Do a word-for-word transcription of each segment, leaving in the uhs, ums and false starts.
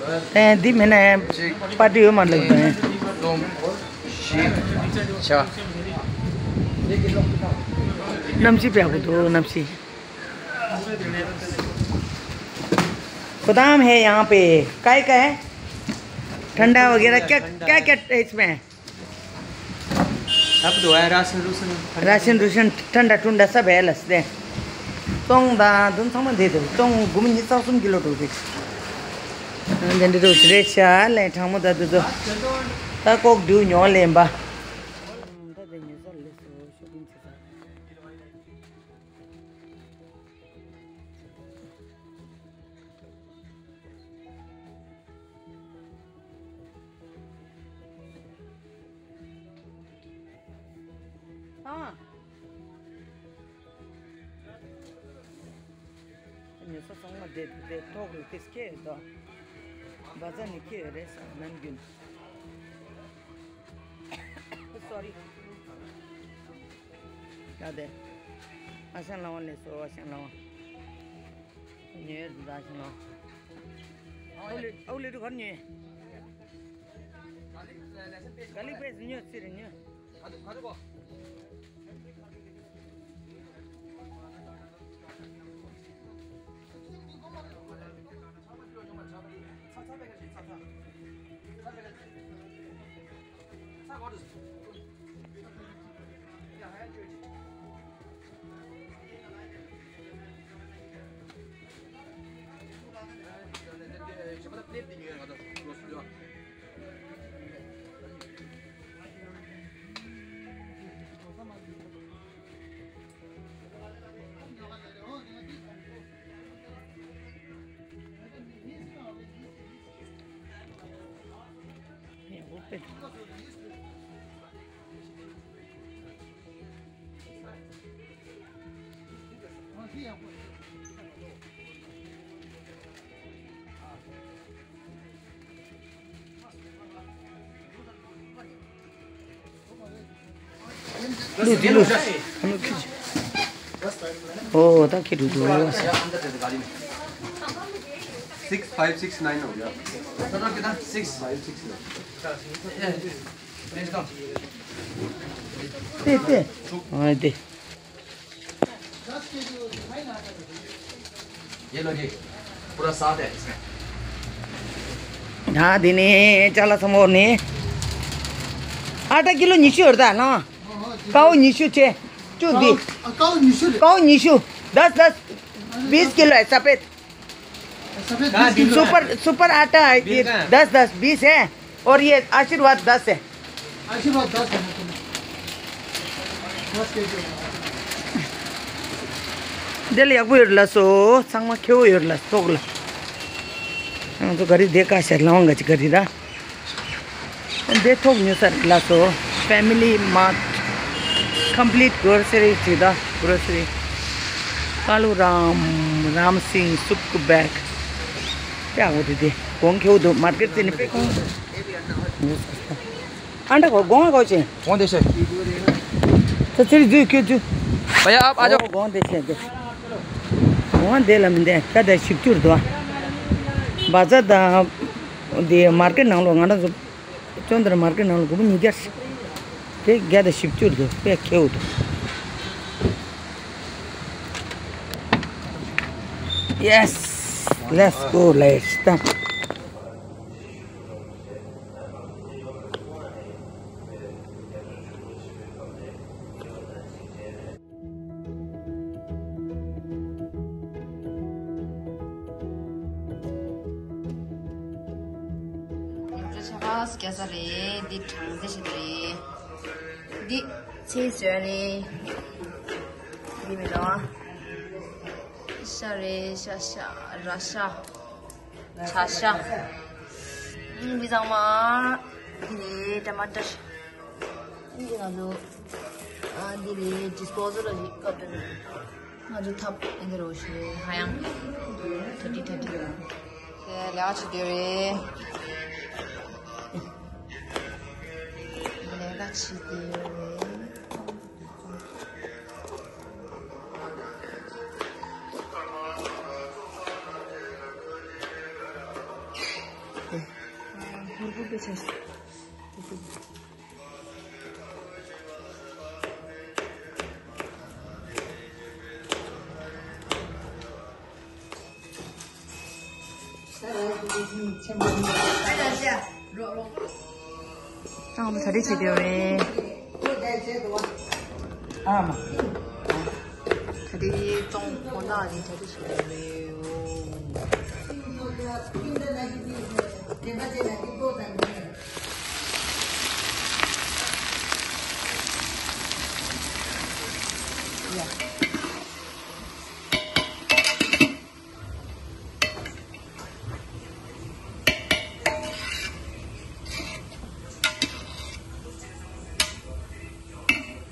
ཨེ་འདི་མིན་ན་པར་ཊི་ཡོད་མ་ལབ་དང་། གནམ་གཤིས་དཔེ་ཡག་པོ་འདུག་གནམ་གཤིས། गोदाम है यहाँ पे। काय काय? ठंडा वगैरह क्या, क्या क्या है इसमें? सब तो है, राशन रूशन। राशन रूशन, ठंडा ठुंडा सब है लस दे। ཙོང་དང་དུང་ཚང་མ་འདི་དུ་ཙོང་སྒོར་མོ་ཉི་ཤུ་རྩ་གསུམ་ཀི་ལོ་འགྲོ་རེད། འདི་འདྲ་རེད་ཤག་ལས་གྲང་མོ་ད་དུ་ཚོ། ད་ལྐོག་འགྲོ་ཉོ་ལེན་པ། ད་དེ་ཉོ་ས་ལས་སོ་ཤོ་པིང་བྱེད་ས། ཨ། ཉོ་ས་ཚང་མ་དེ་དེ་ཐོག་ལ་དེ་སྐྱེས་དོ། བ་ཛ་ནི་ཁྱེད་རེད་ས་ནམ་རྒྱུན། སོ་རི། ཡ་དེ། ཨ་ཤང་ལ་བ་ལས་སོ་ཨ་ཤང་ལ་བ། ཉོས་རེད་ཨ་ཤང་ལ་བ། ཨོ་ལེ་ཨོ་ལེ་རུ་གར་ཉོས། ག་ལི་པེ་སི་ཉོས་ཚི་རེ་ཉོས། ལུ་དེ་ལུ། ཨོ་ད་ཁྱེད་འགྲོ་འགྲོ། सिक्स फ़ाइव सिक्स नाइन हो गया। टोटल कितना? Six five six nine. 对对，哎对。 ये लो जी, पूरा साथ है इसमें। हाँ, दिने चला समोर ने। आटा किलो निशु होता है ना? काऊ निशु छे। चू दी। काऊ निशु। काऊ निशु। दस दस, बीस किलो है सफेद। सफेद बीस किलो है। सुपर सुपर आटा है ये। दस दस बीस है। और ये आशीर्वाद दस है। आशीर्वाद दस है। दस केजी। འདི་ལ་ཡག་པོ་ཡོད་ལ་སོ། ཚང་མ་ཁེ་བོ་ཡོད་ལ་ཐོག་ལ། ང་ཚོ་ག་རི་དེ་ཀ་ཤར་ལ་འོང་ག་ཅི་ག་རི་ར། འདི་ཐོག་ཉོ་ས་རེད་ལ་སོ། Family Mart complete grocery ཅི་ད་grocery། ཀ་ལུ་རམ་རམ་སིང་སུབ་ཀུ་བེག་ཡག་པོ་དེ་དེ་གོང་ཁེ་བོ་འདུག་མར་ཀེ་ཊི་ཙི་ནི་དཔེ་གོང་། ཨ་འདྲ་གོ་གོང་གོ་ཅན། གོང་དེ་ཤེ། ད་ཚེ་རིག་འཛུལ་ཁྱོད་འཛུལ། བ་ཡ་ཨ་ཨ་ཅོ། གོང་དེ་ཤེ་དེ། གོང་དེ་ལ་མི་འདས་ཁ་དེ་ཞིབ་ཅུར་འདུག་བ་ཛ་དང་། དེ་མར་ཀེ་ཊི་ནང་ལོགས་ང་རང་ཚོ། ཅོན་དར་མར་ཀེ་ཊི་ནང་ལོགས་སྒོར་མོ་ཉིས་བརྒྱ་ཞིག་དེ་བརྒྱ་དང་བཞི་བཅུ་འདུག་དཔེ་ཁེ་བོ་འདུག Yes, let's go, let's start. ཆ་ག་སྐྱ་ས་རེད། འདི་གྲང་ཟེ་ཞིག་རེད། འདི་ཚེ་ཟོས་རེད། འདི་མི་ལོ། ཤ་རེད། ཤ་ཤ་ར་ཤ། བྱ་ཤ། ཨང་། འདི་ཚང་མ། འདི་རེད་ཊ་མ་ཊར། འདི་ང་ཚོ། ཨ་འདི་རེད་ཌི་སི་པོ་ཟལ་ལ་ཞིག་བཀབ་དེ་ང་ཚོ་ཐབ་འདི་རོ་ཞེ་ཧ་ཡང་ཐ་ཏི་ཐ་ཏི། དེ་ལས་ཀ་བྱེད་དེ་རེད། ལས་ཀ་བྱེད་དེ་རེད། ཨ་ང་ཚོ་གྲ་སྒྲིག་བྱེད་དུ་ཡོད་རེད། ཨ་མ། གྲ་སྒྲིག་གཏོང་དགོས་ན་ནི་གྲ་སྒྲིག་བྱེད་དུ་ཡོད་རེད།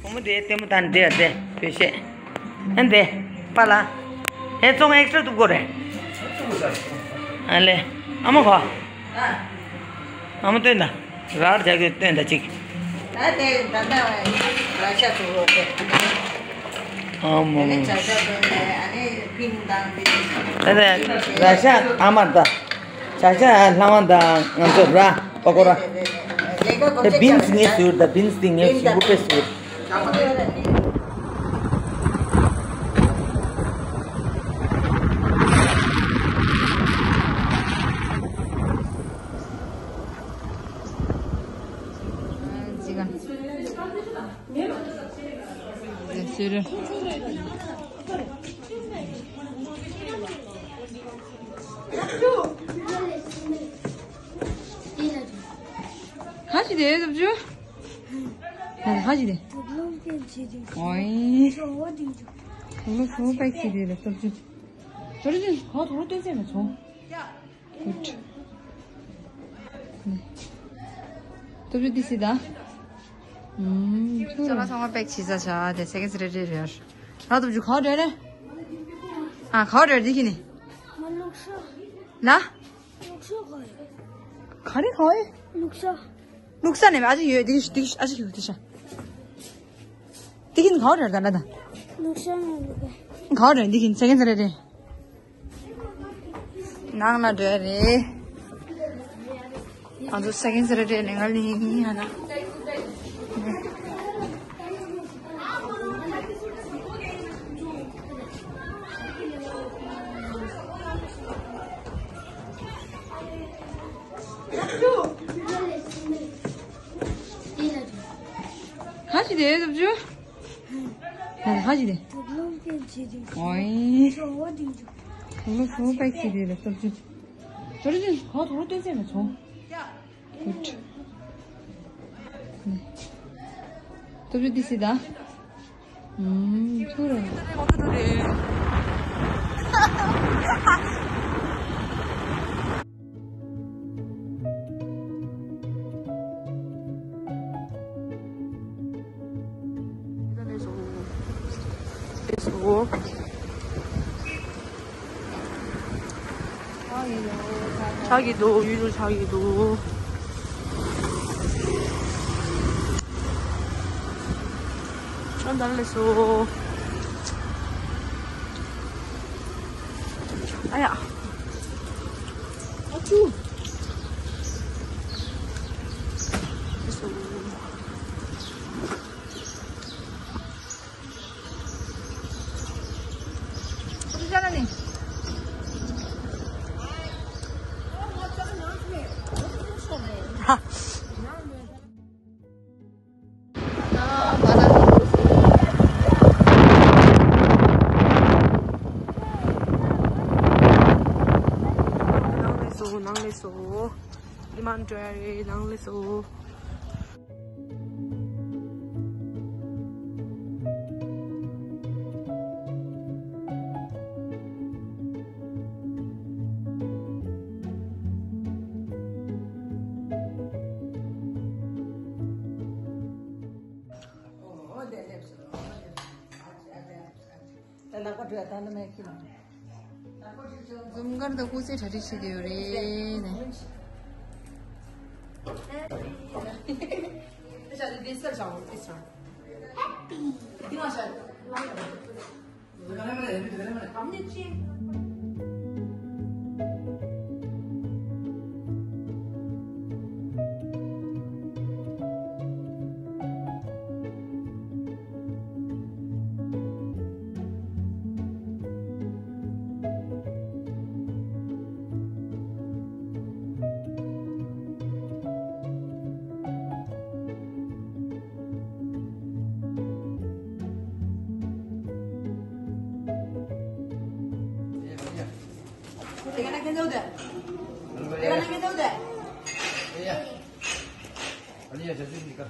བུ་མོ་དེ་ལྟད་མོ་དང་འདྲེ་འདྲེ་བོད་གཞས། ཨ་འདི་པ་ལ། ཨེ་བཙོང་ཨེག་སི་ཊ་གཏུབ་དགོས་རེད། ཨ་ལེ། ཨ་མ་གོ། ཨ་མ་སྟོན་ད། རར་རྒྱག་གི་སྟོན་ད་ཅིག་ད་དེ་ད་ལྟ་ར་ཤ་བཙོང་རོགས་དེ། ཨ་མ་ཨ་ནི་བྱ་ཤ་བཙོང་ནས་ཨ་ནི་ཕིང་དང་དེ། ད་ལྟ་ར་ཤ་ཨ་མ་ད། བྱ་ཤ་ལྷ་མ་དང་ང་ཚོ་ར་པ་ཀོ་ར། ལས་ཀ་སྒོ་ད་ཕྱེ་བིན་སི་ངས་བཟོས་ད་བིན་སི་དེ་ངས་ཞིམ་པོ་དཔེ་བཟོས། ག་ཞིག་དེ་ཡོད་ཐབས་བྱུང་། ད་ཧ་ཅི་དེ། ཨོའི། ལོ་སོ་པའི་ཁྱི་དེ་ལ་སྟོབས་ཅི། ཇོ་རི་ཅན་ག་དོ་རུ་སྟོན་ཚད་མེད་སོང་། གུད། སྟོབས་ཅི་དེ་སི་ད། ཨུམ། ཚང་མ་ཚང་མ་པེག་བྱེད་ས་བྱ་དེ་སེ་ཀེན་རེ་རེ་རེ། ར་སྟོབས་ཅི་ག་རེ་རེ། ཨ་ག་རེ་རེ་འདི་ཁྱི་ནི། ང་ལུག་ཤ། ལ། ལུག་ཤ་ག་ཡོད། ག་རེ་ག་ཡོད། ལུག་ཤ། ལུག་ཤ་ནས་ཨ་ཅིག་ཡོད་འདི་འདི་ཨ་ཅིག་ཡོད་འདི་ཤ། འདི་ཁྱི་ནི་ག་རེ་རེ་ད་ལ་ད། ལུག་ཤ་ནས་ལུག་ག་ག་རེ་འདི་ཁྱི་ནི་སེ་ཀེན་རེ་རེ། ནང་ལ་འགྲོ་ཡ་རེད། ང་ཚོ་སེ་ཀེན་རེ་རེ་ལས་ང་ལི་ཡིན་ཡ་ན། ག་ཞིག་དེ་ཡོད་ཐབས་བྱུང་། ད་ཧ་ཅི་དེ། ཨོའི། ལོ་སོ་པའི་ཁྱི་དེ་ལ་སྟོབས་ཅི། ཇོ་རི་ཅན་ག་དོ་རུ་སྟོན་ཚད་མེད་སོང་། གུད། སྟོབས་ཅི་དེ་སི་ད། ཨུམ། ཐུག་རེད། ཆགས་ཀྱི་འདུག་ཡུལ་ལུང་ཆགས་ཀྱི་འདུག་ཨ་ད་ལས་སོ། ཨ་ཡ། ཨ་ཅུ། ལས་སོ། ནང་ལས་སོ། ནང་ལས་སོ། ལི་མན་ཌ་རའི་ནང་ལས་སོ། ད་ལག་པ་འགྲོ་ཡ་ད་ལ་མེད་ཀི་ལ། འཛུམ་དཀར་དང་སྐུ་ཚེ་གྲ་སྒྲིག་བྱེད་དུ་ཡོད་རེད་ནས། Teka na kendo de. Teka na kendo de. Iya. Ani ya jadi ni ka.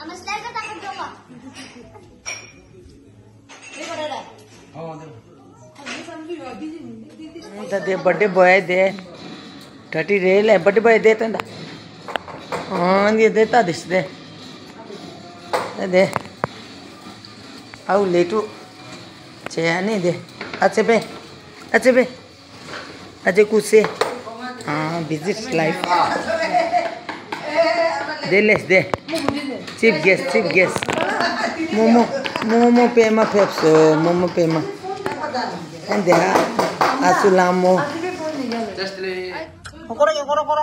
Ama slide ka ta ka joma. Teka na. Oh, de. ད་དེ་བར་ཌེ་བོའི་དེ། ད་ཏི་རེད་ལས་བར་ཌེ་བོའི་དེ་ད་ད། ཨང་དེ་དེ་ད་དེ་ཤི་དེ། ད་དེ། ཨའུ་ལེ་ཀྲུ། ཆེ་ཡ་ནི་དེ། ཨ་ཚེ་པེ། ཨ་ཚེ་པེ། ཨ་ཚེ་ཀུ་སེ། ཨ་བི་ཛི་ལའིཕ། དེ་ལས་དེ། Chief guest, chief guest. རྨོ་མོ། རྨོ་མོ་པད་མ་ཕེབས་སོང་། རྨོ་མོ་པད་མ། ཨ་འདི་ཨ་སུ་ལ་མོ། ཀོ་ར་ཡ་ཀོ་ར་ཀོ་ར།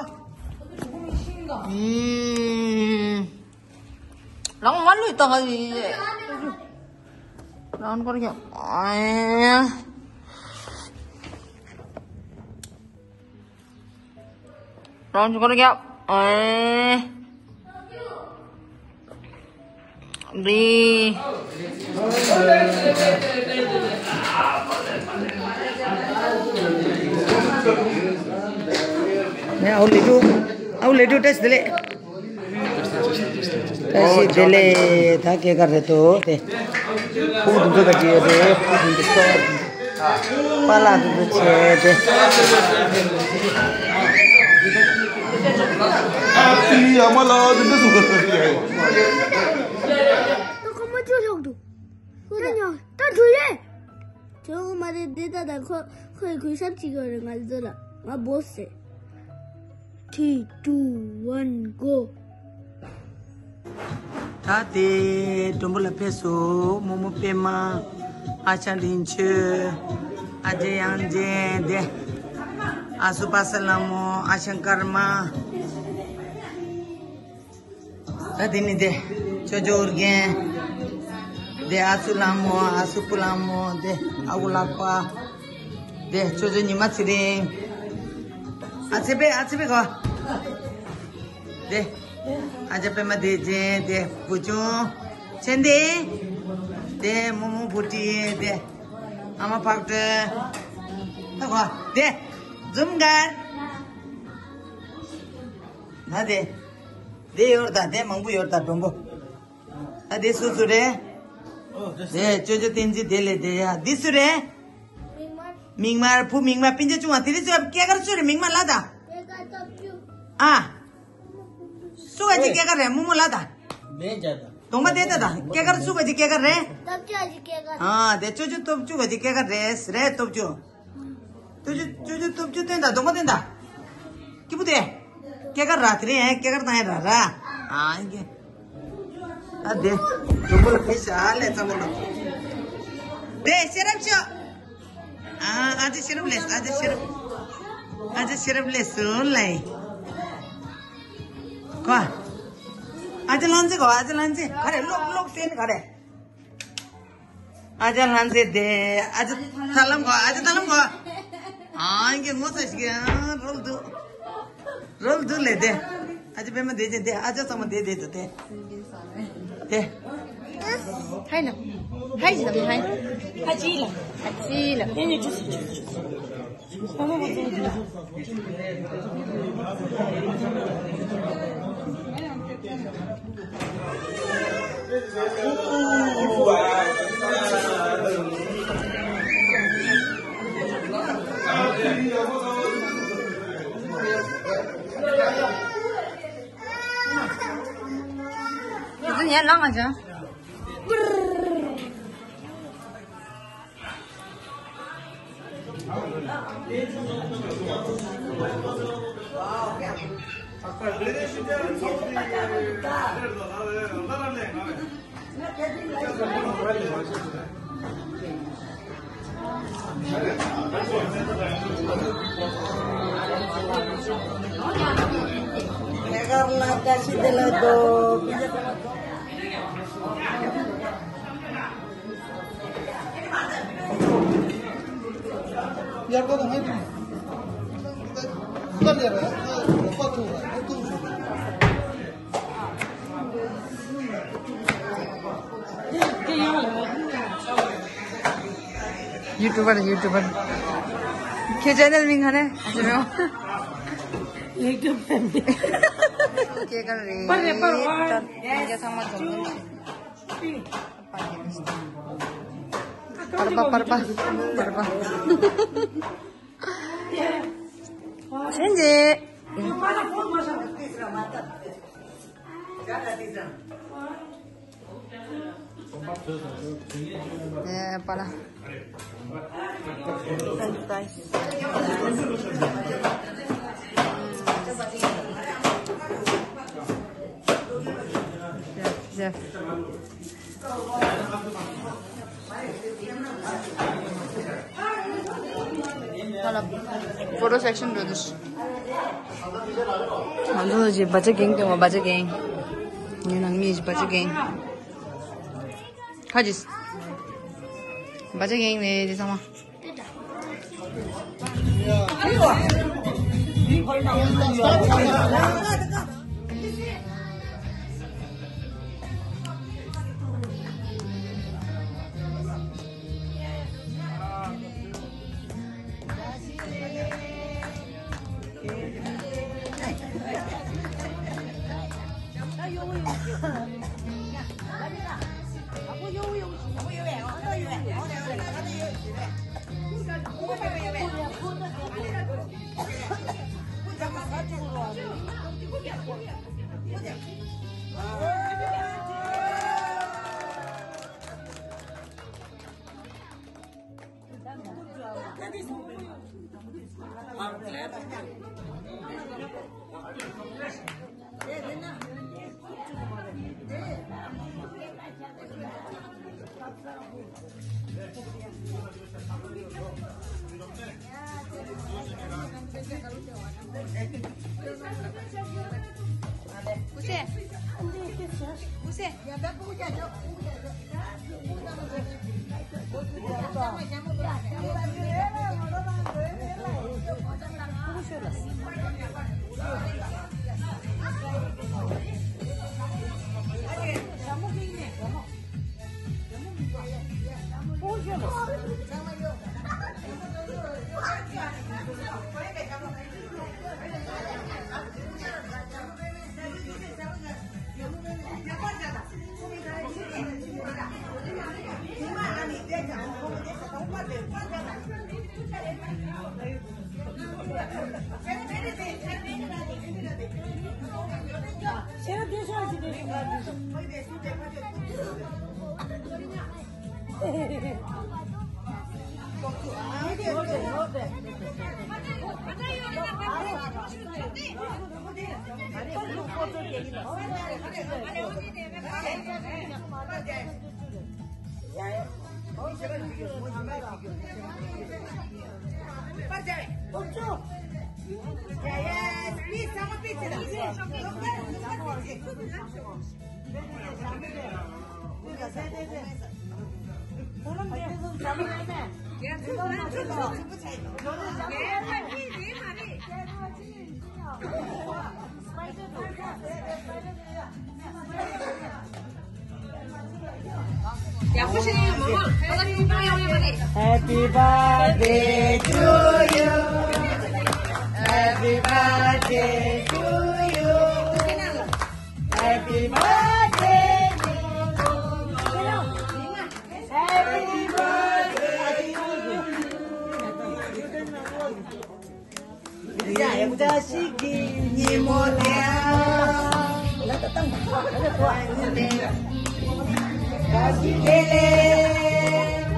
ཨུམ། རང་མ་ལུས་ཏག་ཡིན། རང་ཀོ་ར་ཡ། རང་ཅུ་གོ་ར་རྒྱབ། ཨེ། རི། ནས་ཨའུ་ལེ་ཏུ། ཨའུ་ལེ་ཏུ་བཀྲ་ཤིས་བདེ་ལེགས། བཀྲ་ཤིས་བདེ་ལེགས། ད་སྐྱེས་སྐར་རེད་དོ་དེ། ཕུག་དུམ་ཚོ་ག་ཅི་ཡོད་རེད། ཕུག་དུམ་ཚོ། པཱ་ལགས་དུ་དུ་བྱས་ཏེ། ཨ་ཙི་ཡ་མ་ལགས་དུ་དུ་སུ་ག་ཟེར་ཡ། ད་ཁོ་མ་བཅུག་ལྷག་འདུག་ཁོ་ད་ཉོ་ད་འགྲོ་ཡེ། ཁྱོད་མ་རེད་འདི་ད་ད་ཁོ་ཁོས་གུས་ཞབས་ཅིག་ཡོད་རེད། ང་ཚོ་ལ་ང་བོས་ཟེར། Three, two, one, go. ད་དེ་མགྲོན་པོ་ལ་ཕེབས་སོང་། རྨོ་མོ་པད་མ། ཨ་ཞང་རིན་ཆོས། ཨ་ཅེ་དབྱངས་ཅན་དེ། ཨ་སུ་པ་སངས་ལྷ་མོ། ཨ་ཞང་ཀརྨ། ད་དེ་ནི་དེ། ཅོ་ཅོ་ཨོ་རྒྱན། དེ་ཨ་སུ་ལྷ་མོ། ཨ་སུ་སྤུ་ལྷ་མོ། དེ་ཨ་ཁུ་ལགས་པ། དེ་ཅོ་ཅོ་ཉི་མ་ཚེ་རིང་། ཨ་ཚེ་པེ། ཨ་ཚེ་པེ་གོ། དེ། ཨ་ཅག་པད་མ་བདེ་ཆེན། དེ་བུ་ཆུང་། ཆེན་དེ། དེ་རྨོ་མོ་བུ་ཁྲིད། དེ་ཨ་མ་ཕག་གྲོ། ད་གོ། དེ་འཛུམ་དཀར། ན་དེ། དེ་ཡོད་ད། དེ་མང་པོ་ཡོད་ད་མགྲོན་པོ། ད་དེ་སུ་སུ་རེད། དེ་ཅོ་ཅོ་བསྟན་འཛིན་དེ་ལས་དེ་ཡ། འདི་སུ་རེད། མིག་དམར། བུ་མིག་དམར་སྤུན་ཆ་ཆུང་བ་དེ་རིང་ཚོ་སྐྱེས་སྐར་སུ་རེད། མིག་དམར་ལ་ད། ཨ། སུ་ག་ཅིག་སྐྱེས་སྐར་རེད། རྨོ་མོ་ལ་ད། གདོང་པ་དེ་ད་ད། སྐྱེས་སྐར་སུ་ག་ཅིག་སྐྱེས་སྐར་རེད། ཨ་དེ་ཅོ་ཅོ་སྟོབས་ཆུ་ག་ཅིག་སྐྱེས་སྐར་རེད། རེད་སྟོབས་ཆུ། ཏུ་ཅུ་ཏུ་ཅུ་ཏུ་ཅུ་སྟོན་དང་གདོང་པ་སྟོན་དང་། སྐྱིད་པོ་དེ། སྐྱེས་སྐར་ར་དེ་རིང་སྐྱེས་སྐར་བཏང་ཡ་ར་ར། ཨ་ཡིན་གྱི། ཨ་དེ། གདོང་པ་ལ་ཕེབས་ཤག་ལས་ཚང་མ་ལ། དེ་ཤེས་རབ་ཤོག་ཨ་ཨ་ཅེ་ཤེས་རབ་ལས། ཨ་ཅེ་ཤེས་རབ། ཨ་ཅེ་ཤེས་རབ་ལས་སུ་ལས། གོ། ཨ་ཅེ་ལྷ་མཛེས་གོ། ཨ་ཅེ་ལྷ་མཛེས་ག་རེ། ལོག་ལོག་སྟེ་ནི་ག་རེ། ཨ་ཅག་ལྷ་མཛེས་དེ། ཨ་ཅག་ཐར་ལམ་གོ། ཨ་ཅག་ཐར་ལམ་གོ། ཨང་གི་ངོ་ཚ་ཞིག་ཨང་རོལ་འདུག་རོལ་འདུག་ལས་དེ། ཨ་ཅག་པད་མ་དེ་ཅན་དེ། ཨ་ཅག་ཚང་མ་དེ་དེ་འདུག་དེ། དེ། ཧའི་ན། ཧའི་ཅི་ལ་ཧའི། ཧ་ཅི་ལ། ཧ་ཅི་ལ། དེ་ནི་ཅུ་ཅུ་ཅུ་ཅུ། YouTuber, YouTuber. ཁྱེད་ཆེ་ནལ་མིང་ག་རེ། ཨ་ཅེ་རོ། ཡེ་ཀེ་ཕེ་མི། ཁྱེད་ག་རེ། པར་རེ་པར་ཝན། ད་ངས་ཚང་མ་འཛོམས་འཛོམས་བྱེད། པར་པ་པར་པ་པར་པ། ཆེན་ཅེ། ཨེ་པ་ལ། French fries. ཡ་ཡ། ཧ་ལ། ཕོ་ཊོ་སེག་ཤན་འགྲོ་དུས། ང་ཚོ་ཅིག་བ་ཅ་གེང་སྟོན་པ། བ་ཅ་གེང་། ངའི་ནང་མི་ཅིག་བ་ཅ་གེང་། ཁ་ཅིག་བ་ཅ་གེང་ནས་ཅི་ཚང་མ། Happy birthday to you. Happy birthday to you. Happy birthday to you. Happy birthday to you. བཀྲ་ཤིས་ཀྱི་ཉིན་མོ་ལ། བཀྲ་ཤིས་བདེ་ལེགས།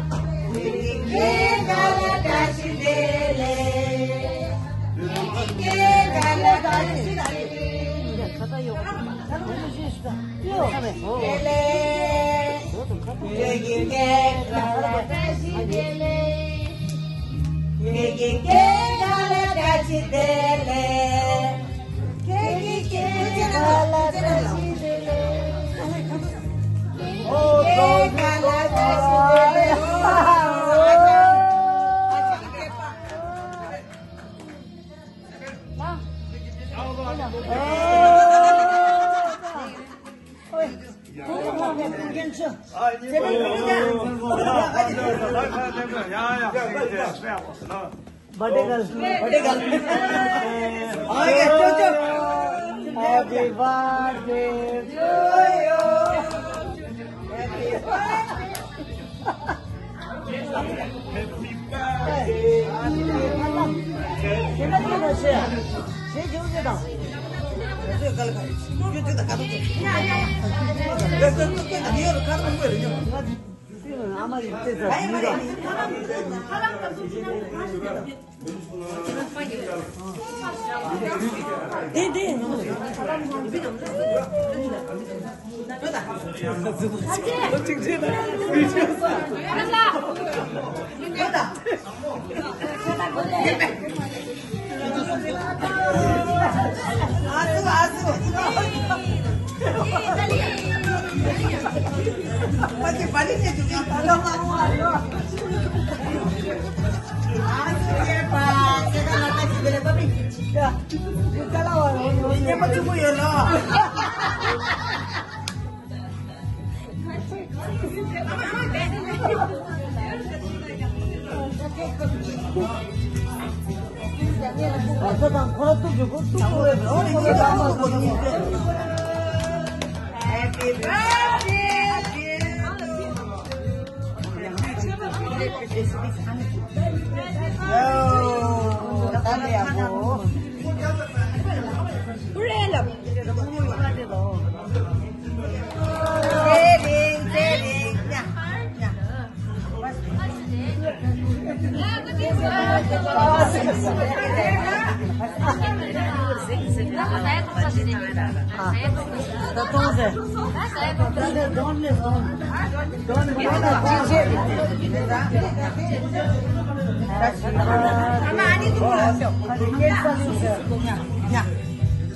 བཀྲ་ཤིས་བདེ་ལེགས། བཀྲ་ཤིས་བདེ་ལེགས། birthday girl. Birthday girl. आगे, चो, चो। Happy birthday to you। Happy birthday।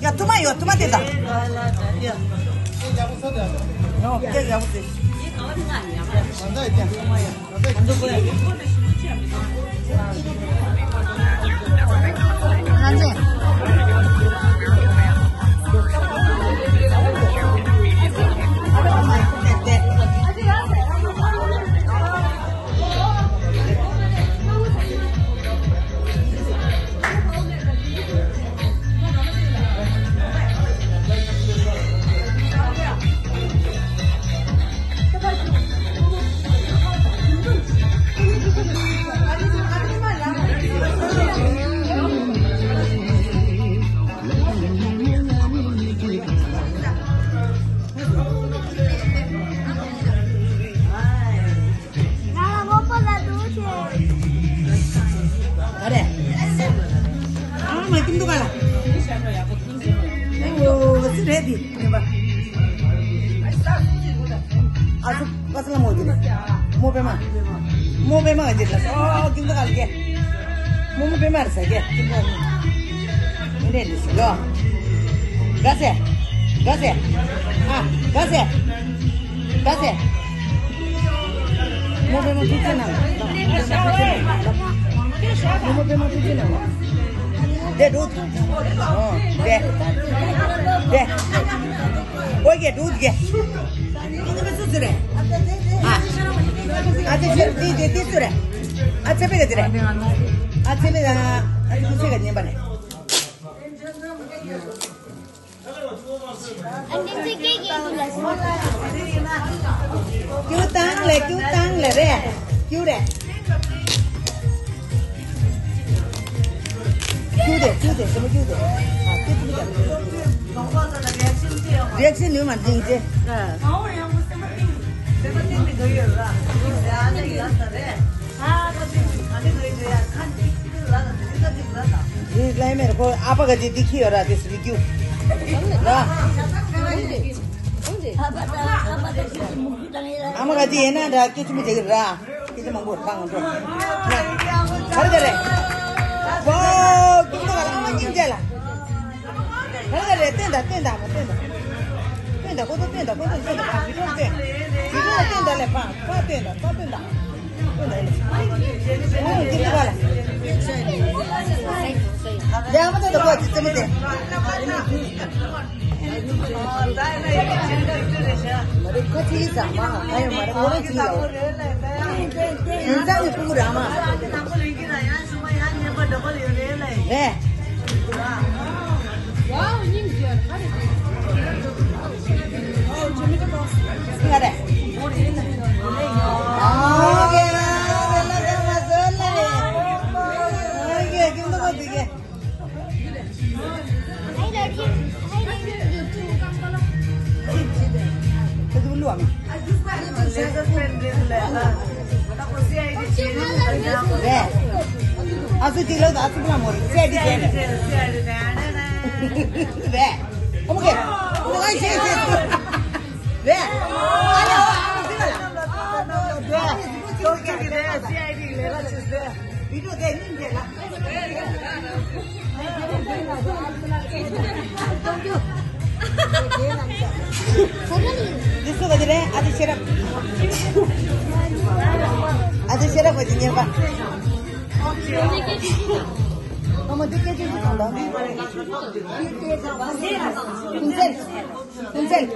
ཡ། ཐུ་མ་ཡོད། ཐུ་མ་དེ་དང་། ཡོ། ཀྱེ་ཡག་པོ་ཟེར། ཨ་རེ། ཨ་མ་ཀིམ་དུ་ག་ལ། ཨོ་སི་རེད་དི་ཉན་པ། ཨ་སུ་པ་སི་ལ་མོ་གི་ནི། མོ་པེ་མ། མོ་པེ་མ་ག་ཅི་ལ་སོ་ཀིམ་དུ་ག་ལ་ཀེ། མོ་མོ་པེ་མ་རེད་ས་ཀེ་ཀིམ་དུ་ག་ལ་ནི། མི་འདྲེ་འདི་སུ་ཡོ། ག་སེ། ག་སེ། ཨ་ག་སེ། ག་སེ། མོ་པེ་མ་ཐུག་ཅེ་ན། མོ་པེ་མ་ཐུག་ཅེ་ན། དེ་འགྲོ། ཨོ་དེ། དེ། ཨོ་ཀེ་འགྲོ་ཀེ། ཨ་ཨ་དེ་ཆེ་དེ་དེ་དེ་སུ་རེད། ཨ་ཚེ་པེ་ག་དེ་རེད། ཨ་ཚེ་པེ་ག་ཨ་ཚེ་པེ་ག་ཉན་པ་རེད། ཀྱུ་ཏང་ལེ་ཀྱུ་ཏང་ལེ་རེད། ཀྱུ་རེད། ཀྱུ་རེད་ཀྱུ་རེད་ཟེར་མོ་ཀྱུ་རེད། ཨ་ཀྱུ་ཀྱུ་རེད། རེག་ཤིན་ནུས་མ་འཛིན་ཅེ། རེད་ལ་མེར་ཁོ་ཨ་ཕ་ག་ཅི་འདི་ཁྱི་ཡོད་ར་དེ་སུ་རྒྱུ། ར། ཨ་མ་ག་ཅི་ཡིན་ན་འདྲ་སྐད་ཆ་མི་བྱེད་གི་ར། སྐད་ཆ་མང་པོ་ར་ང་ཚོ། ག་རེ་ག་རེ། ཝའོ་ཀུན་ཏུ་ག་ལ་ཨ་མ་སྙིང་རྗེ་ལ། ག་རེ་ག་རེ་བསྟན་དང་བསྟན་དང་མ་བསྟན་དང་། བསྟན་དང་ཁོ་ཚོ་བསྟན་དང་ཁོ་ཚོ་བསྟན་དང་ཕ་བི་ཀྲོ་བསྟན། བི་ཀྲོ་བསྟན་དང་ལས་ཕ་ཕ་བསྟན་དང་ཕ་བསྟན་དང་། རེད། ཝའོ། སྙིང་རྗེ། ག་རེ་རེད། ག་རེ། ཨོ་ཀེ། ཨོ་ཀེ། ཨོ་ཀེ། ཀུན་ཏུ་ཀོ་དེ་གེ། རེད། ཨ་སུ་ཅིག་ལོ། ཨ་སུ་ལ་མོ་རེད། སི་ཨའི་ཌི་ཅན་རེད། རེད། ཨོ་མ་ཀེ། ཨོ་ཨའི་ཤེ་ཤེ། རེད། ཨ་ལ། རེད། སི་ཨའི་ཌི་ལས་ཀ་བྱེད་ཟེར། བི་ཌི་ཡོ་དེ་སྙིང་རྗེ་ལ། འདི་སུ་ག་དེ་རེད། ཨ་ཅེ་ཤེས་རབ། ཨ་ཅེ་ཤེས་རབ་ག་ཅི་ཉན་པ། ཨ་མ་འདི་སྐད་ཆ་ཅི་ཙམ་དང་། ཀུན་གསལ། ཀུན་གསལ།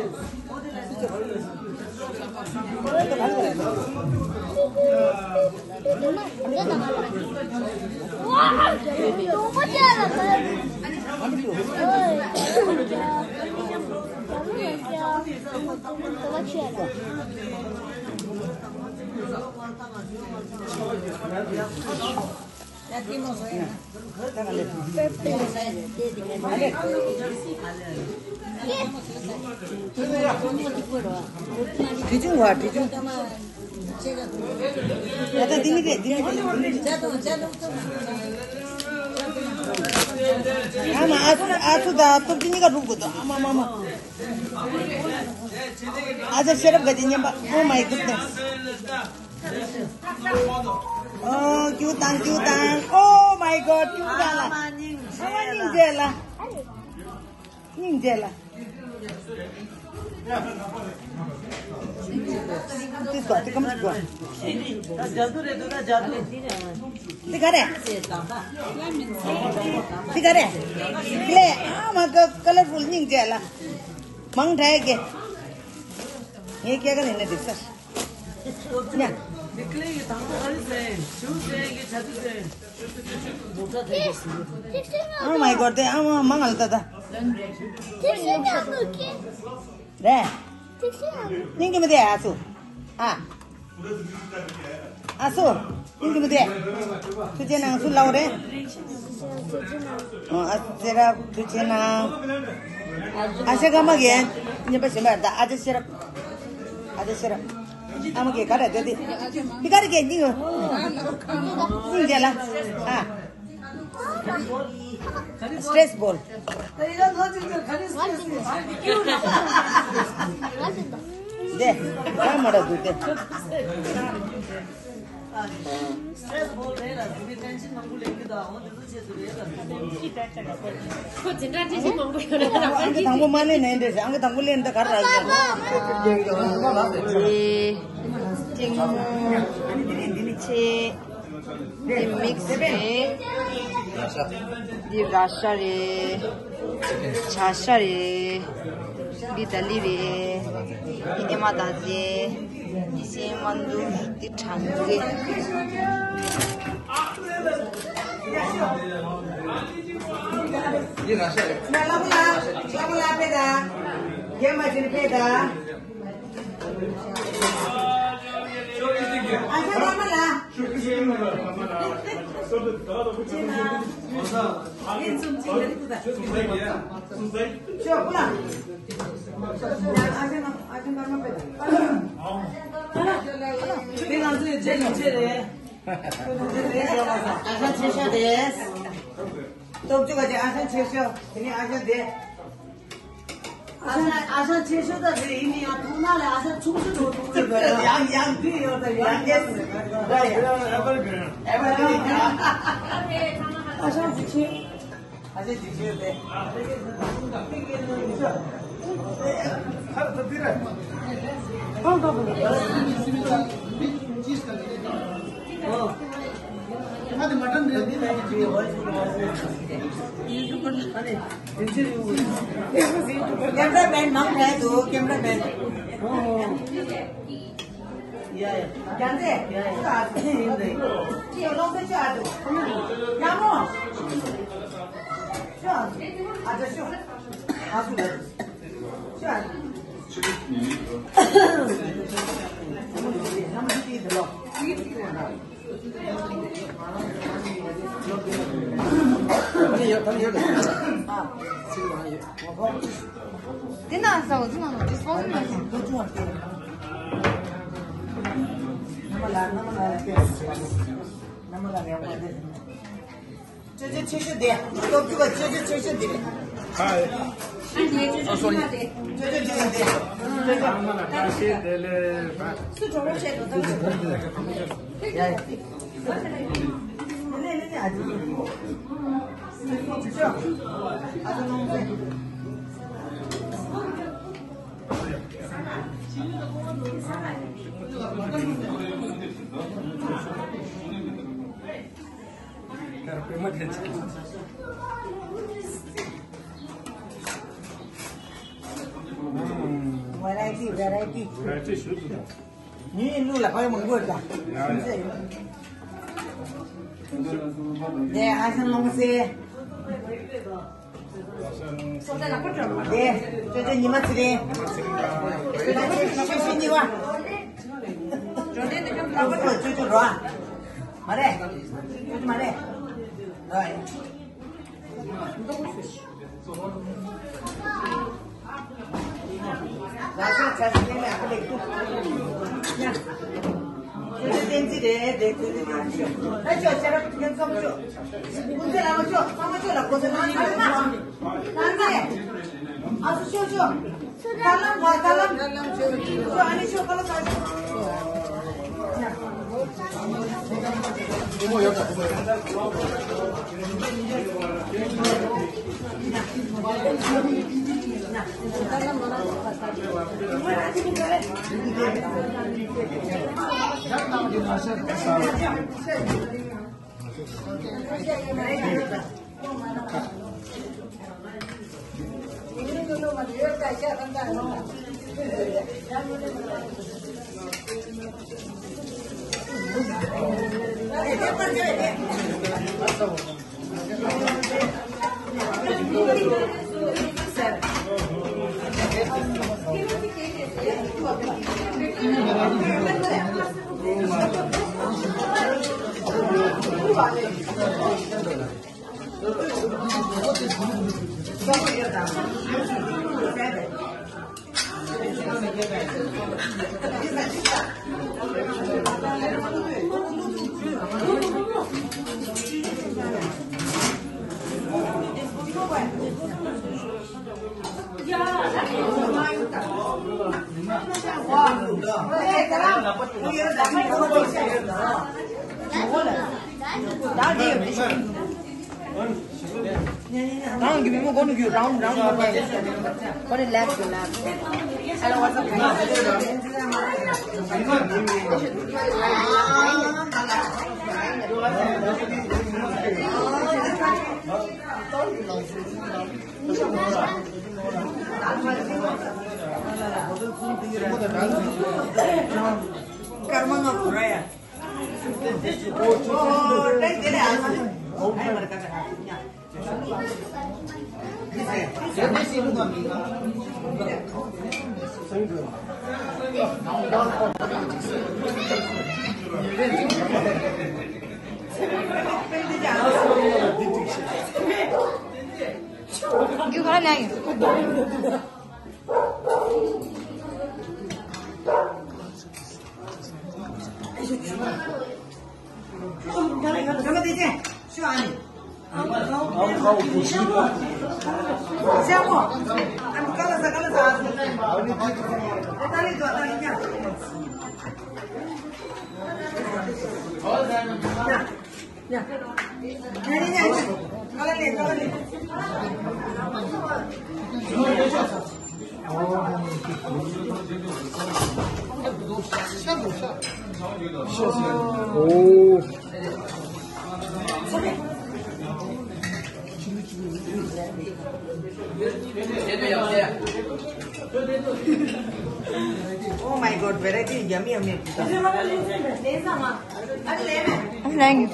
དྲི་ཆུང་བ། དྲི་ཆུང་། ད་ལྟ་འདི་ནི་རེད། འདི་ནི་རེད། འདི་ནི་རེད། ཨ་མ། ཨ་སུ། ཨ་སུ་དང་སྟོབས་ཆེན་གཉིས་ཀ་སྒྲུབ་དགོས་འདུག་ཨ་མ། མ་མ། ཨ་ཅེ་ཤེས་རབ་ག་ཅི་ཉན་པ། Oh my goodness. Oh, cute དང་། cute དང་། Oh my God, cute དང་ལ། ཨ་མ་སྙིང་རྗེ་ལ། སྙིང་རྗེ་ལ། དེ་སྐོར་དེ་གམ་ཅིག་གོ། ད་ཇ་དུ་རེད་འདུག་ད་ཇ་དུ། དེ་ག་རེད། དེ་ག་རེད། ཀླེ། ཨ་མ་ཀ་ཀ་ལར་ཕུལ། སྙིང་རྗེ་ལ། མང་དྲགས་ཀྱི། ངའི་སྐྱེས་སྐར་ཡིན་ན་འགྲིག་ས། ཉ། འདི་ཀླེ་ཡི་དང་པོ་ག་རེ་ཟེར། ཇུ་ཟེར་གི་ཇ་དུ་ཟེར། Oh my God དེ་ཨ་མ་མང་ང་ལ་ད་ད། རེད། སྙིང་རྗེ་མི་དེ་ཨ་སུ། ཨ། ཨ་སུ། སྙིང་རྗེ་མི་དེ། ཐུགས་རྗེ་གནང་། སུ་ལའོ་རེད། ཨ་ཅེ་ཤེས་རབ་ཐུགས་རྗེ་གནང་། ཨ་ཤ་ཀ་མ་གེ། ཉན་པ་ཞིམ་པ་ད། ཨ་ཅེ་ཤེས་རབ། ཨ་ཅེ་ཤེས་རབ། ཨ་མ་གེ་ག་རེ་འདོད་དེ། ཕི་ག་རེ་གེ་སྙིང་། སྙིང་རྗེ་ལ། ཨ། སི་ཊེ་རེ་སི་བོལ། དེ་ཡང་མ་ར་འདུག་སྟེ། ཁོ་འཛིན་གྲྭ་བཀྲ་ཤིས་མང་པོ་ཡོད་རེད། ཨང་ཀི་དང་པོ་མ་ལེན་ནའི་འདྲ་ཞིག་ཨང་ཀི་དང་པོ་ལེན་ད་ག་རེ་རག་ཡོད། ཡེ། ཅིང་། ཆེ། འདི་མིག་སི་རེད། འདི་ར་ཤ་རེད། བྱ་ཤ་རེད། འདི་ད་ལི་རེད། འདི་ཨེ་མ་ད་ཟེ། འདི་སེ་མ་འདུག་འདི་གྲང་གི་རེད། འདི་ར་ཤ་རེད། ལ་མོ་ལ། ལ་མོ་ལ་ཕེ་ད། རྒྱ་མ་ཅིན་ཕེ་ད། ཨ་ཤ་ལ་མ་ལ། ཤོག་ཀུ་ལ། ཨ་ཤ་ལ་མ་ཕེ་ད། དེ་ང་ཚོའི་རྗེས་ལུས་ཆེ་རེད། ཨ་ཤ་ཆེ་ཤོས་དེ། སྟོབས་ཆུང་ག་ཅིག་ཨ་ཤ་ཆེ་ཤོས། དེ་ནས་ཨ་ཤ་དེ། ཨ་ཤ་ཨ་ཤ་ཆེ་ཤོས་ད་རེད། ཡིན་ནའི་ཡང་ཐུག་ན་ལས་ཨ་ཤ་ཆུང་ཤོས་འགྲོ་ཐུག་གི་རེད། ཡང་ཡང་འདི་ཡོད་ད་ཡང་ཡང་ཡང་ཨ་ཤ་ཆེ་ཤོས། ཨ་ཅེ་ཅིག་བྱས་ཏེ། ཨ་ནི་མ་ཏན་རེད་འདི་ལ་ཡིན་ཅིག་ཡོད། ཀེམ་ར་མེན་མང་དྲགས་འདུག་ཀེམ་ར་མེན། ཡ་ཡ། རྒྱ་མཚན། ཡ་ཡ། ཅི་ཡོད་ལོང་ཚེ་ཅི་ཨ་འདུག་ཡ་མོ། དེ་ན་ས་འོ་ཚོ་ནང་ལ་disposal་ནང་ས། ཅོ་ཅོ་ཆེ་ཤོས་དེ། སྟོབས་ཆུ་བ་ཅོ་ཅོ་ཆེ་ཤོས་དེ་རེད། ཨ་ནི་ཅོ་ཅོ་ཆེ་ཤོས་དེ། ཅོ་ཅོ་ཆེ་ཤོས་དེ། སུ་གྲོགས་པོ་བྱས་འདུག་ད། Variety, variety. Variety ཞུ་དུ་དང་། ངའི་ལུགས་ལ་ཕ་ཡུལ་མང་པོ་ཡོད་ཀྱང་། ཡ་ཡ། དེ་ཨ་ཞང་ལོང་སེ། དེ་ཅོ་ཅོ་ཉི་མ་ཚེ་རིང་། ཉི་མ་ཚེ་རིང་དང་། ཅོ་ཅོ་ཆེ་ཤོས་གཉིས་པ། ཅོ་ཅོ་རོ། མ་རེད། ཅོ་ཅོ་མ་རེད། རོ་ཡིན། Down, give me more, go to you. Down, down, down. Go to left, to left. Hello, what's up, guys? Karma na puraya. You can't hang. Oh my God, variety, yummy, yummy. I'm flying.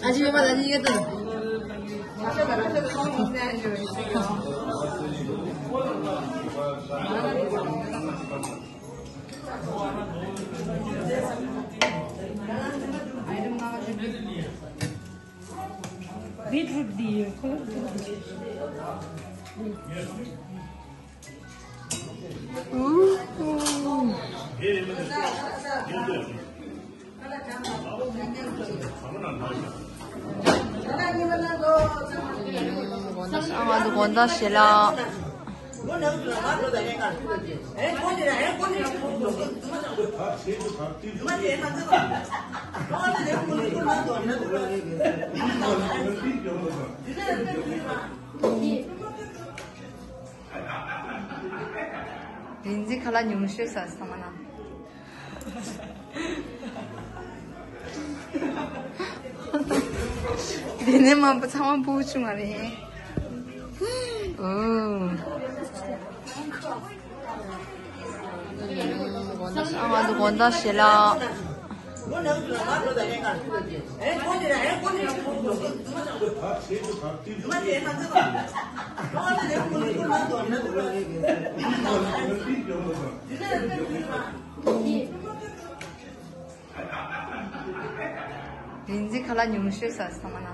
ཨ་ཅེ་པ་ད་ནི་ཡོད་དོ། བི་ཊི་རུཊ་འདི་ཡོད་ཁོ་ལ་འདི་ཡོད། དགོང་དག་ཞེ་ལ། རིན་འཛིན་ཁ་ལག་ཉུང་ཤོས་ཟ་ས་མ་ན། དེ་ནས་མང་པོ་ཚང་མ་ཕྲུ་གུ་ཆུང་བ་རེད། ཨོ། དགོང་དག་ཞེ་ལ། རིན་འཛིན་ཁ་ལག་ཉུང་ཤོས་ཟ་ས་མ་ན།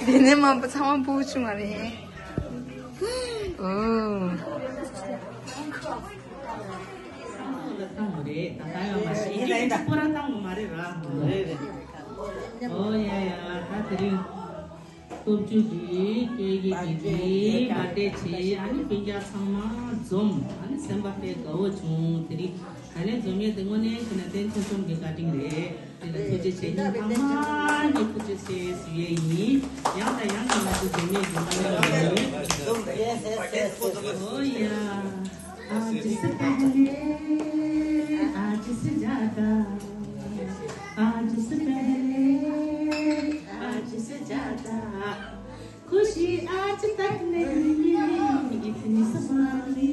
དེ་ནས་མང་པོ་ཚང་མ་ཕྲུ་གུ་ཆུང་བ་རེད། ཨོ། ད་ཡོད་མ་ཤེས། ཡིན་ད་ཡིན་ད། སྤོ་ར་བཏང་གི་མ་རེད་ར། རེད་རེད། ཨོ་ཡ་ཡ། ད་དེ་རིང་སྟོབས་བཅུ་གི་སྐད་ཡིག་གི་རིགས་པར་ཌེ་བྱས། ཨ་ནི་སྤུན་ཀྱག་ཚང་མ་འཛོམས། ཨ་ནི་སེམས་པ་དཔེ་དགའ་བོ་བྱུང་། དེ་རིང་ད་ནས་འཛོམས་ཡས་དེ་དངོས་གནས་བྱས་ན་རྟེན་ཆེན་གསུམ་གྱི་བཀའ་དྲིན་རེད། དེ་ལ་ཐུགས་རྗེ་ཆེ། ཉིན་ཚང་མ་གི་ཐུགས་རྗེ་ཆེ་ཞུ་ཡས་ཡིན། ཡང་དང་ཡང་དུ་ང་ཚོ་འཛོམས་ཡས་ཀྱི་སྨོན་ལམ་ཡོད། ཨོ་ཡ། आज से पहले, आज से ज्यादा, आज से पहले, आज से ज्यादा। खुशी आज तक नहीं मिली इतनी सुहानी,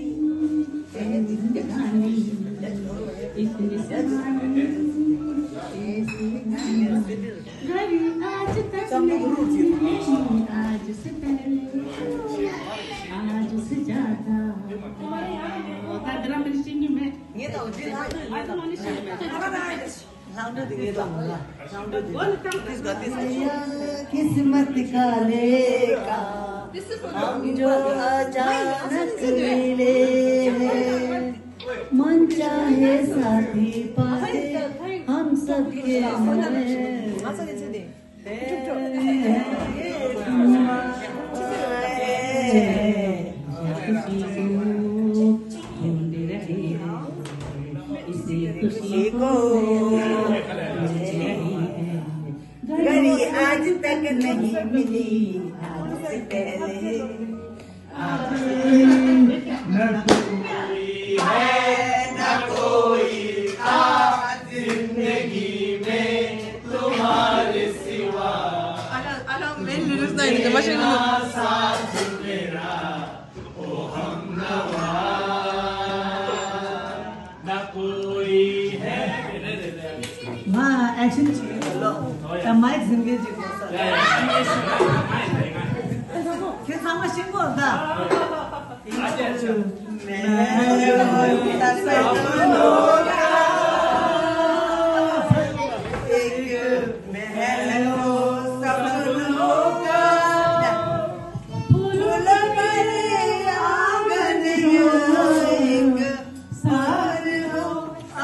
ऐसी कहानी, इतनी सुहानी, ऐसी कहानी। घड़ी आज तक नहीं मिली, आज से पहले, आज से ज्यादा। ད་འདི་རང་མི་ཤེས་ནི་མེད། ངས་ད་འོ་དེ་ལ་ང་ད་མ་ནི་ཤེས་མེད། ལྷག་འདྲ་དེ་ངས་ད་མ་ལ། ལྷག་འདྲ་དེ། ཨོ་ལ་ཏང་། किस्मत का लेखा, हम जो अचानक मिले हैं, मन चाहे साथी पाके हम सबके मन। इसी खुशी को घड़ी आज तक नहीं मिली, आज से पहले। न कोई है, न कोई था जिंदगी में तुम्हारे सिवा। Ala, ala, main lyrics na hindi, masyadong. साथ मेरा, ओ हमनवा, न कोई है। ང་ཨེག་ཤན་ཅིག་ཡིན་ལོ། ད་མའི་ཛིན་གི་ཅིག་གོ་ས། ཁྱེད་ཚང་མ་ཤེས་གོ་ད།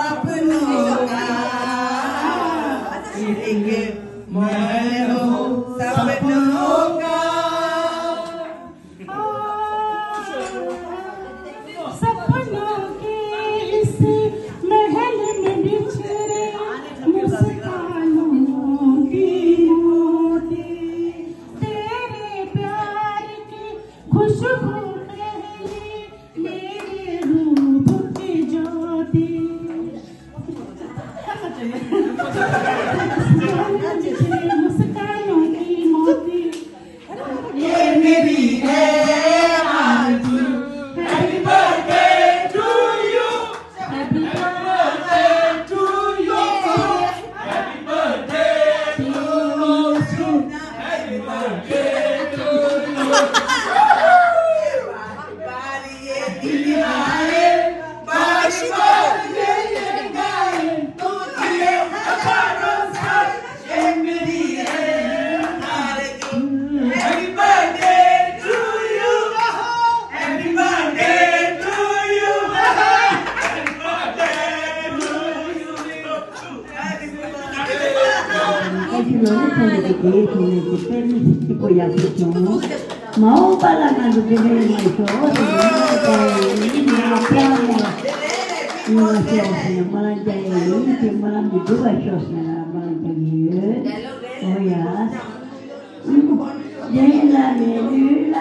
अपनों का एक महल हो सपनों का। सपनों के इस महल में बिछड़े मुस्कानों की मोती, तेरे प्यार की खुशबू पहली मेरे रूप की ज्योति। मुस्कानों की मोती। ये मेरी है आरज़ू। Happy birthday to you. Happy birthday to you. Happy birthday to you. Happy birthday to you. མ་འོངས་པ་ལ་ང་ཚོ་དེ་འདྲའི་མ་ཤོག་ཟེར་ནས་ང་ལ་ཞོག་ཟེར་ནས་མ་རང་རྒྱ་ཡིན་དེ་མ་རང་མི་འགྲུབ་པ་ཤོག་ཟེར་ནས་མ་རང་རྒྱ་ཡིན་ཡོད། ཨོ་ཡ། དེ་ལ་མི་ལུས་ལ་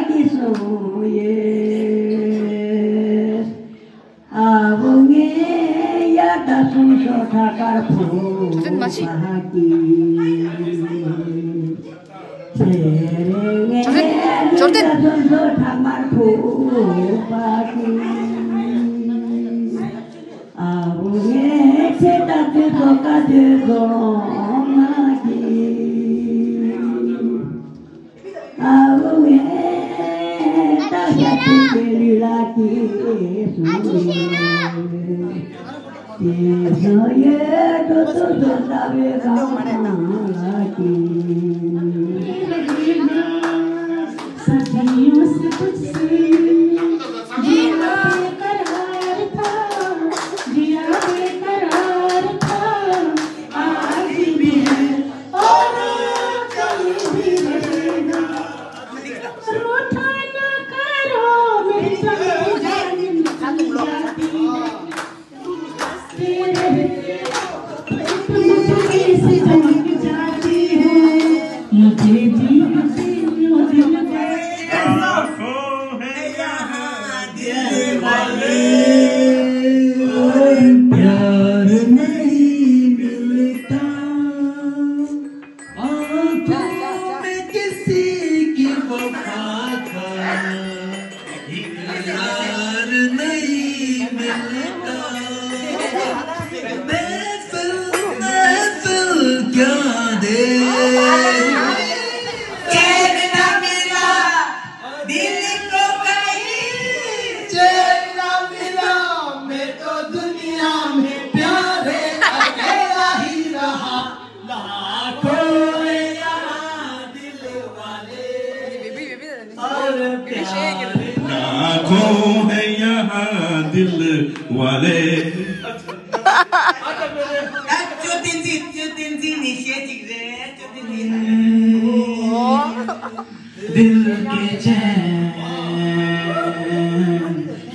ཀི་སོང་ཡོད། ཨ་བུ་ངའི་ཡ་ད་སོང་ཤོག་ཁྲ་དཀར་ཕོ་བ་ཀི། ཚེ་རིང་ངའི་ཡ་ད་སོང་ཤོག་ཁྲ་དམར་ཕོ་བ་ཀི། ཨ་བུ་ངའི་ཚེ་ད་དུས་ཚོད་ཀ་དུས་ཚོད་མ་ཀི། ཨ་བུ་ངའི་ད་ཤ་ཚིག་གི་ལུས་ལ་སྐྱེས་སུ་ཡོད། སྐྱེས་སུ་ཡོད་དུ་དུ་དུ་ལྟ་བའི་གང་ལ་སྐྱེས། सदियों से तुझसे जिया बेकरार था, जिया बेकरार था। आज भी है और कल भी रहेगा। रूठा ना करो मेरी चंद्र जान निकल जाती है। तेरे रहते एक मुस्कुराहट से चमक जाती है। मुझे जीने दो दिल। लाखों हैं यहाँ दिल वाले, और प्यार नहीं मिलता। आंखों में किसी की वफा का इकरार नहीं मिलता। महफिल, महफिल क्या दे। चैन ना मिला दिल को कहीं, चैन ना मिला। मैं तो दुनिया में प्यारे अकेला ही रहा। लाखों हैं यहाँ दिल वाले, और प्यार लाखों हैं यहाँ दिल वाले। ད་ཅོ་བསྟན་འཛིན། ཅོ་བསྟན་འཛིན་ནས་གཞས་གཅིག་རེད། ཅོ་བསྟན་འཛིན། दिल की चैन,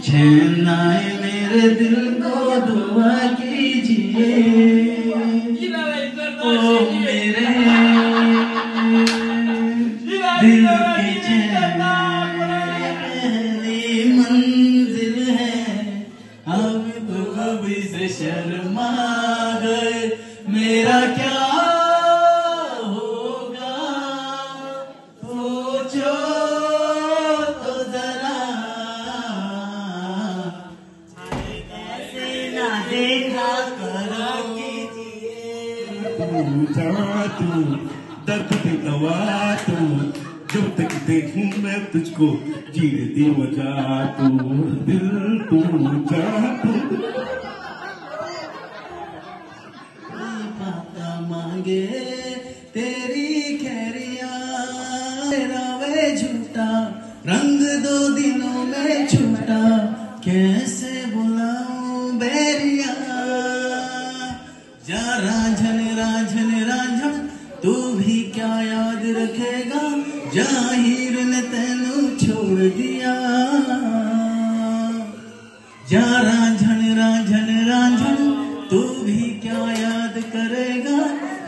चैन आए मेरे दिल को दुआ कीजिए। ओ मेरे दिल की चैन, पहली मंजिल है। अब तो अब इसे शर्मा गए, मेरा क्या होगा? सोचो तो जरा। ऐसे ना देखा करा कीजिए। तू जा तू, दर्द की दवा तू, जब तक देखूं मैं तुझको, जीने दे मजा तू, दिल तू जा तू। पापा मांगे तेरी खैरिया, तेरा वे झूठा रंग दो दिनों में छूटा, कैसे बुलाऊं बैरिया। जा रांझन रांझन रांझन, तू भी क्या याद रखेगा, जाहिर ने तेनू छोड़ दिया। जा रांझन रांझन रांझन, तू भी क्या याद करेगा,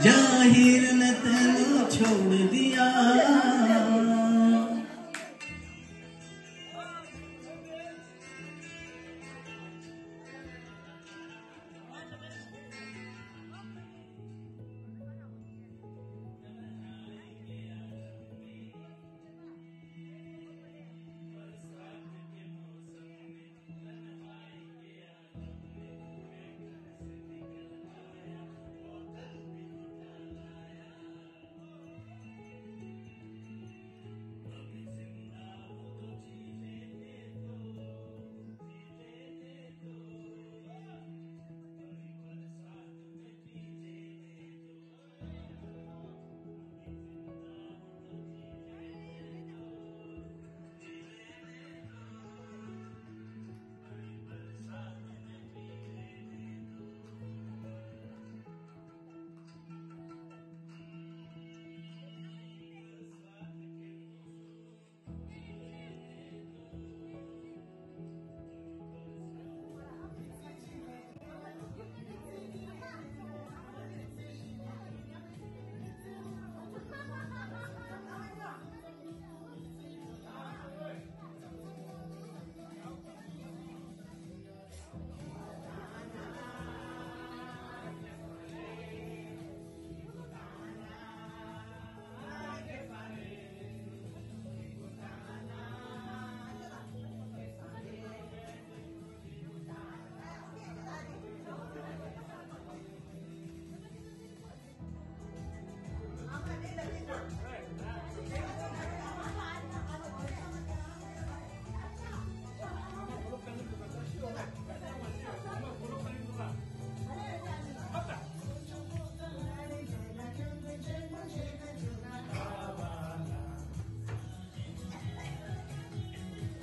जाहिर ने तेनू छोड़ दिया।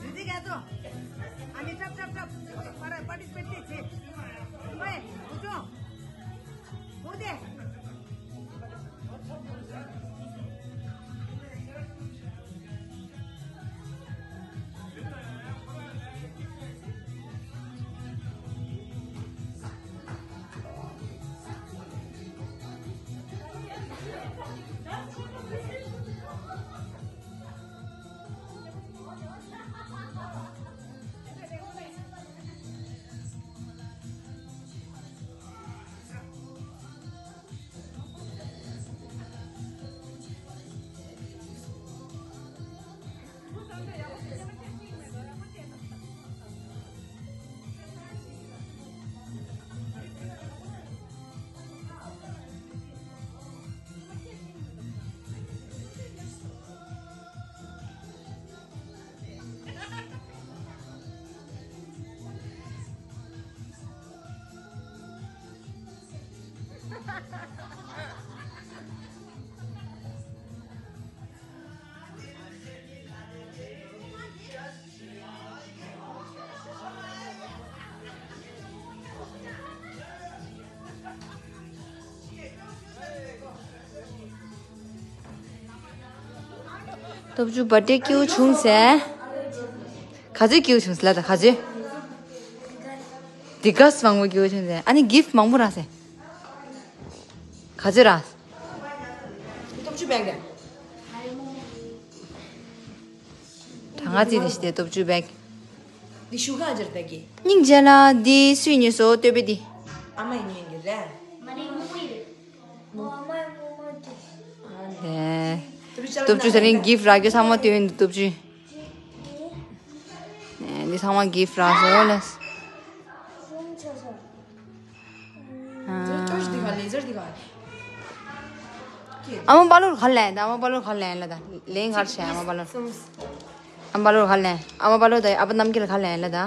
Didi gato. Ami tap tap tap. Para participate che. Oi, ujo. Ude. སྟོབས་ཆུ་བར་ཐི་ཌེ་སྐྱིད་པོ་བྱུང་ཟེར། ག་ཚོད་སྐྱིད་པོ་བྱུང་ཟེར་ལ་ད་ག་ཚོད། དེ་ག་ཚོད་མང་པོ་སྐྱིད་པོ་བྱུང་ཟེར། ཨ་ནི་གིཕ་མང་པོ་རག་ཟེར། ག་ཚོད་རག་སྟོབས་ཆུ་བེག་རེད། གྲངས་ཀ་རྩིས་དེ་ཞིག་དེ་སྟོབས་ཆུ་བེག་འདི་ཤུ་ག་འཇར་ད་གི། སྙིང་རྗེ་ལ་འདི་སུས་ཉོས་སོ་ལྟོས་པས་འདི། ཨ་མ་ཡིན་ཉོས་གི་རེད། མ་རེད་མོ་མོ་ཡིན། མོ་ཨ་མ་མོ་མོ་དེ། ཨ་ནི། སྟོབས་ཆུ་ཟེར་ནས་གིཕ་རག་རྒྱུ་ཚང་མ་ལྟོས་ཡིན་འདུག་སྟོབས་ཆུ། ཨ་ནི་ཚང་མ་གིཕ་རག་སོང་ལ། ཅོ་ཅོ་འདི་ག་ལེ་ཟར་འདི་ག་ཨ་མ་པ་ལོར་ག་ལེན་ད། ཨ་མ་པ་ལོར་ག་ལེན་ལ་ད། ལེན་ག་ཤ་ཨ་མ་པ་ལོར། ཨ་མ་པ་ལོར་ག་ལེན། ཨ་མ་པ་ལོར་ད་ཨ་པ་རྣམ་རྒྱལ་ག་ལེན་ལ་ད།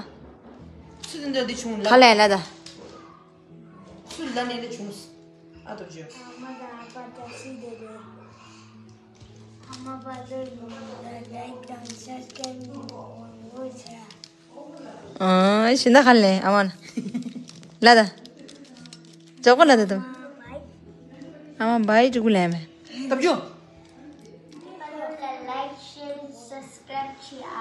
ཚུལ་འདི་འདི་བྱུང་ལ། ག་ལེན་ལ་ད། ཚུལ་ལ་ནས་ལ་བྱུང་། ཨ་ཏོ་ཇོ། ཨ་མ་དང་ཨ་པ་ད་སི་དེ་དེ། ཨ་མ་པ་ལོར་ཡོང་ལ་ལའིཀ་དང་ཤར་ཀན་ནི་འོ་ཆ། ཨ་ཤི་ན་ཁ་ལེ་ཨ་མ་ན། ལ་ད། ཇོག་གོ་ལ་ད་དུ། ཨ་མ་བའི་ཅུ་གུ་ལེ་མེ། ཏབ་ཇོ། Like, share, subscribe, chia.